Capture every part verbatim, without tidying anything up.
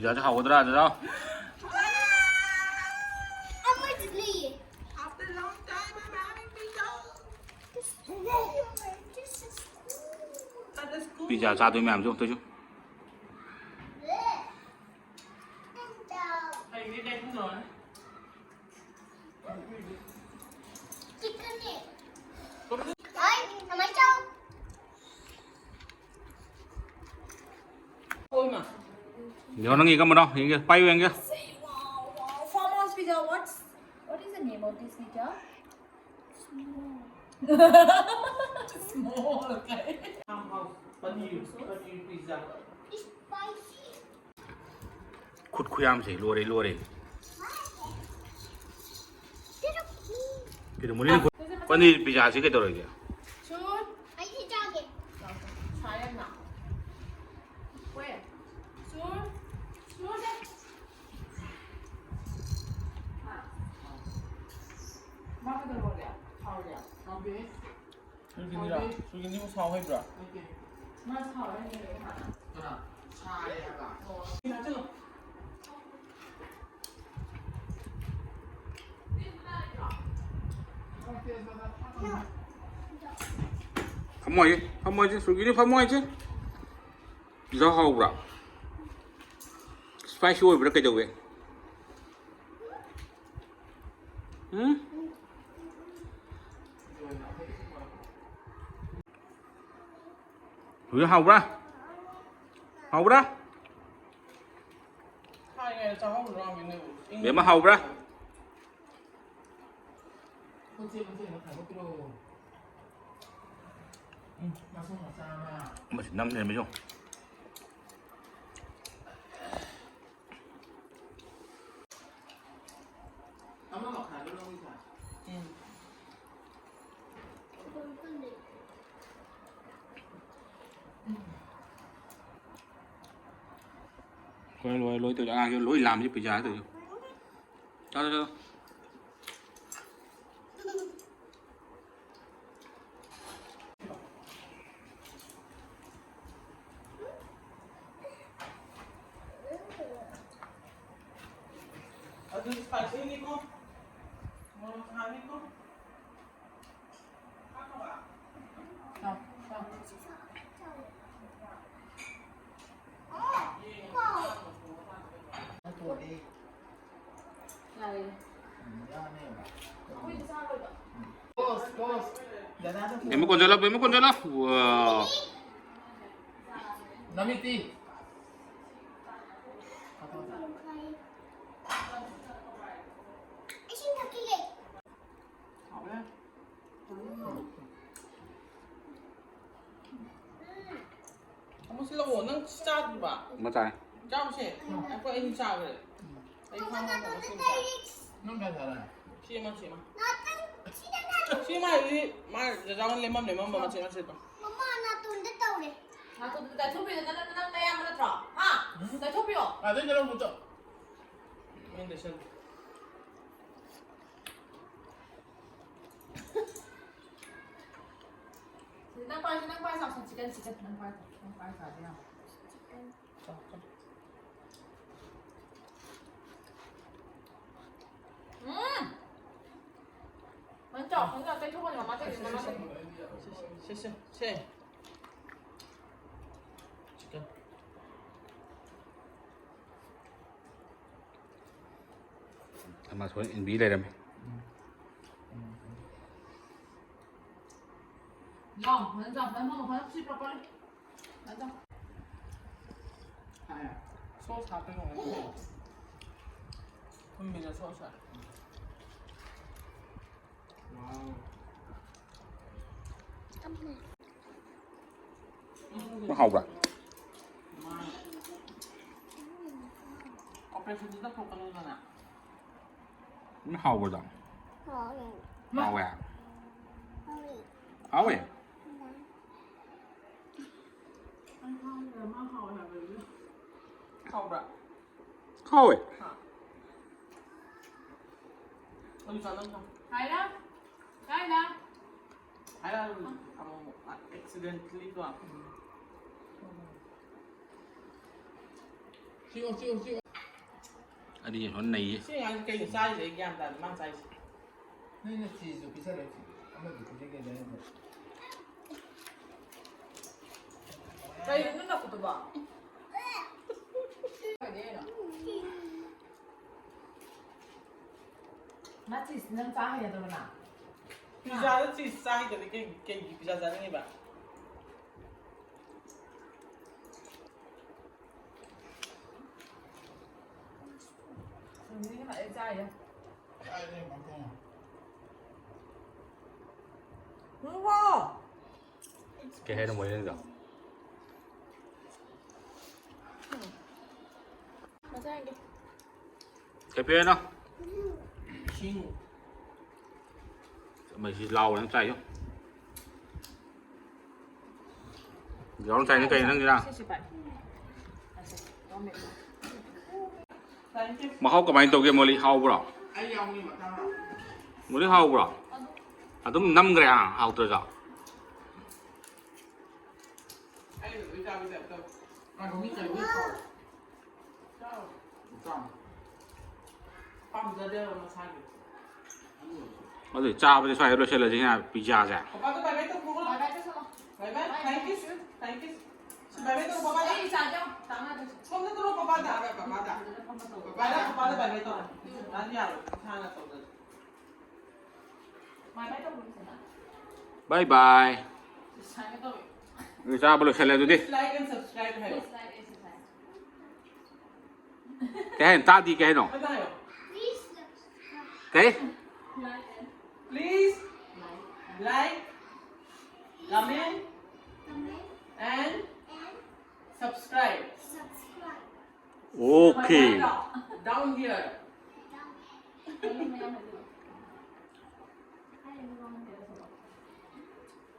ꯄꯤꯖꯥꯁꯦ ꯍꯥꯎꯒꯗ꯭ꯔꯥ, ꯗꯗꯥ? ꯑꯃꯗꯨ ꯂꯩꯌꯦ꯫ After a long time, I'm having pizza. This, this is pizza ꯆꯥꯗꯣꯏ ꯃꯌꯥꯝꯁꯦ ꯑꯝꯇꯁꯨ꯫ ꯍꯩꯅꯦ ꯀꯩꯅꯣ꯫ ꯆꯤꯛꯀꯟꯅꯦ꯫ ꯍꯣꯏ, ꯀꯃꯥꯏ ꯇꯧ? ꯌꯦꯡꯉꯣ, ꯅꯪꯒꯤ ꯀꯔꯝꯕꯅꯣ? ꯌꯦꯡꯒꯦ, ꯄꯥꯏꯌꯨ, ꯌꯦꯡꯒꯦ꯫ Farmhouse pizza, what's, what is the name of this pizza? Small. Small, okay. Farmhouse paneer, paneer pizza. Spicy. ꯈꯨꯠ ꯈꯨꯌꯥꯝꯁꯦ ꯂꯣꯏꯔꯦ, ꯂꯣꯏꯔꯦ꯫ ꯀꯩꯅꯣ, ꯃꯣꯔꯅꯤꯡ ꯄꯅꯤꯔ ꯄꯤꯖꯥꯁꯤ ꯀꯩꯗꯧꯔꯒꯦ? Sure. ꯑꯩꯗꯤ ꯆꯥꯒꯦ꯫ ꯁꯥꯏ ꯌꯥꯝꯅ꯫ ꯍꯣꯏ꯫ Sure. Sure. ꯃꯥ ꯀꯩꯗꯧꯔꯒꯦ? ꯁꯥꯎꯔꯒꯦ? ꯁꯨꯔꯒꯤꯅꯤꯔꯥ? ꯁꯨꯔꯒꯤꯅꯤꯕꯨ ꯁꯥꯎ ꯍꯩꯕ꯭ꯔꯥ? ꯃꯥ ꯁꯥꯎꯔꯦ ꯍꯥꯏꯅꯦ꯫ ꯀꯅꯥ? ꯁꯥꯔꯦ ꯍꯥꯏꯕ? ꯑꯣ꯫ ꯐꯝꯃꯣ ꯍꯥꯏꯁꯦ, ꯐꯝꯃꯣ ꯍꯥꯏꯁꯦ, ꯁꯨꯔꯒꯤꯅꯤ ꯐꯝꯃꯣ ꯍꯥꯏꯁꯦ꯫ ꯄꯤꯖꯥ ꯍꯥꯎꯕ꯭ꯔꯥ? ꯏꯁꯄꯥꯏꯁꯤ ꯑꯣꯏꯕ꯭ꯔꯥ ꯀꯩꯗꯧꯋꯦ? ꯎꯝ? ꯍꯧꯖꯤꯛ ꯍꯥꯎꯕ꯭ꯔꯥ? ꯍꯥꯎꯕ꯭ꯔꯥ? ꯊꯥꯏꯅ ꯆꯥꯍꯧꯗ꯭ꯔꯣ ꯃꯤꯅꯨ? ꯕꯦꯝꯃ, ꯍꯥꯎꯕ꯭ꯔꯥ? ꯃꯆꯦ ꯃꯆꯦ ꯑꯃ ꯈꯥꯏꯗꯣꯛꯄꯤꯔꯛꯑꯣ꯫ ꯎꯝ, ꯃꯁꯨꯡ ꯃꯆꯥ ꯑꯃ꯫ ꯃꯁꯤ ꯅꯝ ꯂꯩꯔꯝꯃꯤꯁꯨ꯫ ꯑꯃ ꯃꯈꯥꯏꯗꯣ ꯂꯧꯔꯤꯁꯦ꯫ ꯎꯝ꯫ ꯂꯣꯏ ꯂꯣꯏ ꯂꯣꯏ ꯇꯧꯔꯤ꯫ ꯑꯉꯥꯡꯁꯨ ꯂꯣꯏ ꯂꯥꯝꯃꯤ ꯄꯤꯖꯥ ꯇꯧꯔꯤ꯫ ꯆꯥꯔꯣ, ꯆꯥꯔꯣ꯫ ꯕꯦꯝꯃ ꯀꯣꯟꯖꯜꯂꯣ, ꯕꯦꯝꯃ ꯀꯣꯟꯖꯜꯂꯣ꯫ ꯋꯥꯎ꯫ ꯅꯃꯤꯠꯇꯤ꯫ ꯏꯁꯤꯡ ꯊꯛꯈꯤꯒꯦ꯫ ꯍꯥꯎꯔꯦ꯫ ꯑꯃꯨꯛ ꯁꯤꯜꯂꯛꯑꯣ꯫ ꯅꯪ ꯆꯥꯗ꯭ꯔꯤꯕ? ꯑꯃ ꯆꯥꯔꯦ꯫ ꯆꯥꯔꯨꯁꯦ꯫ ꯑꯩꯈꯣꯏ ꯑꯅꯤ ꯆꯥꯈ꯭ꯔꯦ꯫ ꯑꯩ ꯈꯪꯉꯦ ꯅꯪ ꯁꯤꯜꯂꯛꯑꯣ꯫ ꯅꯪ ꯀꯌꯥ ꯆꯥꯔꯦ? ꯁꯤ ꯑꯃ, ꯁꯤ ꯑꯃ꯫ ꯁꯤ ꯑꯃ ꯍꯥꯏꯗꯤ ꯃꯥ ꯖꯖꯥꯅ ꯂꯦꯝꯃꯝ ꯂꯦꯝꯃꯝꯕ ꯃꯆꯦꯠ ꯃꯆꯦꯠꯇꯣ꯫ ꯃꯃꯥ ꯅꯥꯇꯣꯟꯗ ꯇꯧꯔꯦ꯫ ꯅꯥꯇꯣꯟꯗꯨꯗ ꯇꯩꯊꯣꯛꯄꯤꯌꯣ꯫ ꯅꯪ, ꯅꯪ, ꯅꯪ ꯅꯌꯥꯝꯕ ꯅꯠꯇ꯭ꯔꯣ? ꯍꯥ? ꯇꯩꯊꯣꯛꯄꯤꯌꯣ꯫ ꯑꯗꯩ ꯀꯩꯅꯣ ꯑꯃꯨꯛ ꯆꯠ-, ꯃꯤꯅ ꯂꯩꯁꯟ-, ꯅꯪ ꯄꯥꯏꯁꯤ, ꯅꯪ ꯄꯥꯏꯁꯤ, ꯆꯥꯎꯁꯤ, chicken, chicken, ꯅꯪ ꯄꯥꯏꯁꯤ, ꯅꯪ ꯄꯥꯏꯁꯤ, ꯆꯥꯁꯤ ꯌꯥꯝ꯫ ꯆꯥꯎ, ꯆꯥꯎ꯫ ꯎꯝ꯫ ꯅꯪ ꯆꯥꯎ, ꯅꯪ ꯆꯥꯎ, ꯇꯩꯊꯣꯛꯀꯅꯤ, ꯃꯃꯥ ꯇꯩꯊꯣꯛ, ꯃꯃꯥ ꯇꯩꯊꯣꯛ꯫ ꯁꯦ, ꯁꯦ, ꯁꯦ, ꯁꯦ꯫ Chicken꯫ ꯑꯃ ꯁꯣꯏ ꯏꯟꯕꯤ ꯂꯩꯔꯝꯃꯦ꯫ ꯂꯥꯎ, ꯐꯖꯅ ꯆꯥꯎ, ꯐꯖꯅ ꯐꯝꯃꯣ, ꯐꯖꯅ sit properly꯫ ꯐꯖꯅ ꯆꯥꯎ꯫ Sauce ꯍꯥꯞꯄꯦ ꯀꯃꯥꯏꯅ ꯇꯧꯕ? ꯊꯨꯝꯃꯤꯗ sauce ꯍꯥꯞꯄꯦ꯫ Wow꯫ ꯍꯥꯎꯕ꯭ꯔꯥ? Operation ꯁꯤꯗ ꯊꯣꯛꯀꯅꯨꯗꯅ꯫ ꯎꯝ, ꯍꯥꯎꯕ꯭ꯔꯣ? ꯍꯥꯎꯋꯦ꯫ ꯍꯥꯎꯋꯦ? ꯍꯥꯎꯋꯦ꯫ ꯍꯥꯎꯋꯦ? ꯍꯥꯎꯕ꯭ꯔꯥ? ꯍꯥꯎꯋꯦ꯫ ꯍꯥ꯫ ꯑꯗꯨ ꯆꯥꯅꯕ꯫ ꯍꯥꯏꯔ? ꯀꯥꯏꯗ? ꯍꯥꯏꯔ ꯑꯃꯨꯛ accidentally ꯀꯣ꯫ ꯁꯤꯑꯣ, ꯁꯤꯑꯣ, ꯁꯤꯑꯣ꯫ ꯑꯅꯤ ꯍꯣꯟ ꯅꯩꯌꯦ꯫ ꯁꯤ ꯑꯉꯥꯡꯁꯤ ꯀꯩꯅꯣ ꯆꯥꯔꯤꯁꯦ? ꯑꯩ ꯒ꯭ꯌꯥꯟ ꯇꯥꯗꯦ ꯃꯥꯅ ꯆꯥꯔꯤꯁꯦ꯫ ꯅꯣꯏꯅ ꯆꯤꯁꯨ ꯄꯤꯖꯔꯣꯏ꯫ ꯑꯃꯗꯨ ꯄꯤꯖꯒꯦ ꯍꯥꯏꯅ꯫ ꯀꯩꯅꯣ ꯅꯪ ꯅꯈꯨꯠꯇꯨꯕꯣ? ꯃꯥ ꯆꯤꯁ ꯅꯪ ꯆꯥ ꯍꯩꯅꯗꯕ ꯅꯪ? ꯄꯤꯖꯥꯗ ꯆꯤꯁ ꯆꯥ ꯍꯩꯇ꯭ꯔꯗꯤ ꯀꯩ ꯀꯩꯒꯤ ꯄꯤꯖꯥ ꯆꯥꯅꯤꯡꯉꯤꯕ? ꯁꯤꯡꯖꯨꯗꯤ ꯐꯖꯅ ꯆꯥꯏꯌꯦ꯫ ꯅꯪꯕꯣ! ꯀꯩ ꯍꯥꯏꯅꯣ ꯃꯣꯏꯅꯤꯗꯣ? ꯃꯆꯥ ꯌꯦꯡꯒꯦ꯫ ꯀꯩ ꯄꯤꯔꯛꯏꯅꯣ? ꯏꯁꯤꯡ꯫ ꯃꯩꯁꯤ ꯂꯥꯎꯔꯦꯅ ꯆꯥꯏꯌꯣ꯫ ꯌꯥꯎꯔ ꯆꯥꯏꯅꯤ ꯀꯩꯅꯣ ꯅꯪꯒꯤꯔꯥ? ꯁꯤꯁꯤ ꯄꯥꯏ꯫ ꯑꯁꯤ, ꯇꯣꯃꯦꯇꯣ꯫ Thank you. ꯃꯍꯥꯎ ꯀꯃꯥꯏꯅ ꯇꯧꯒꯦ ꯃꯣꯂꯤ? ꯍꯥꯎꯕ꯭ꯔꯣ? ꯑꯩ ꯌꯥꯎꯅꯤ ꯃꯊꯪ꯫ ꯃꯣꯂꯤ ꯍꯥꯎꯕ꯭ꯔꯣ? ꯑꯗꯨꯝ ꯅꯝꯈ꯭ꯔꯦ ꯍꯥ, ꯍꯥꯎꯇ꯭ꯔꯁꯨ꯫ ꯑꯩ ꯂꯣꯏ ꯆꯥꯕꯩ type ꯇꯧꯋꯦ꯫ ꯀꯩꯅꯣ ꯃꯤ ꯀꯩꯅꯣ ꯇꯧ꯫ ꯆꯥꯎ꯫ ꯆꯥꯎ꯫ ꯄꯥꯝꯖꯗꯦꯕ ꯃꯁꯥꯒꯤ꯫ ꯑꯗꯨ ꯆꯥꯕꯗꯤ ꯁ꯭ꯋꯥꯏꯗ ꯂꯣꯏꯁꯤꯜꯂꯁꯤ ꯍꯥ, ꯄꯤꯖꯥꯁꯦ꯫ ꯄꯄꯥꯗ bye bye ꯇꯧꯈ꯭ꯔꯣ꯫ Bye bye ꯇꯧꯁꯜꯂꯣ꯫ Bye bye꯫ Thank you꯫ Thank you꯫ Bye bye ꯇꯧ ꯄꯄꯥꯗ꯫ ꯑꯩ ꯏꯆꯥꯁꯦ ꯌꯥꯝ ꯇꯥꯟꯅꯗꯣꯏꯁꯦ꯫ ꯁꯣꯝꯗ ꯇꯧꯔꯣ ꯄꯄꯥꯗ꯫ ꯄꯄꯥꯗ꯫ ꯄꯄꯥꯗ, ꯄꯄꯥꯗ bye bye ꯇꯧꯔꯣ꯫ ꯃꯥꯗꯤ ꯌꯥꯔꯣꯏ꯫ ꯏꯁꯥꯅ ꯇꯧꯗ꯭ꯔꯗꯤ꯫ Bye bye ꯇꯧꯈ꯭ꯔꯣ ꯏꯆꯥ꯫ Bye bye꯫ ꯏꯁꯥꯅ ꯇꯧꯔꯣ꯫ ꯆꯥꯕ ꯂꯣꯏꯁꯤꯜꯂꯦ ꯑꯗꯨꯗꯤ꯫ Please like and subscribe ꯍꯥꯏꯌꯣ꯫ Please like and subscribe. ꯀꯩ ꯍꯥꯏꯅꯣ? ꯇꯥꯗꯤ ꯀꯩ ꯍꯥꯏꯅꯣ? ꯑꯗꯨ ꯍꯥꯏꯌꯣ꯫ ꯀꯩ? Like and Please like. Like, comment, and subscribe. Okay. Down here.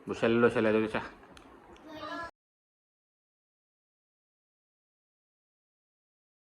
ꯂꯣꯏꯁꯤꯜꯂꯦ, ꯂꯣꯏꯁꯤꯜꯂꯦ ꯑꯗꯨꯗꯤ ꯆꯥ꯫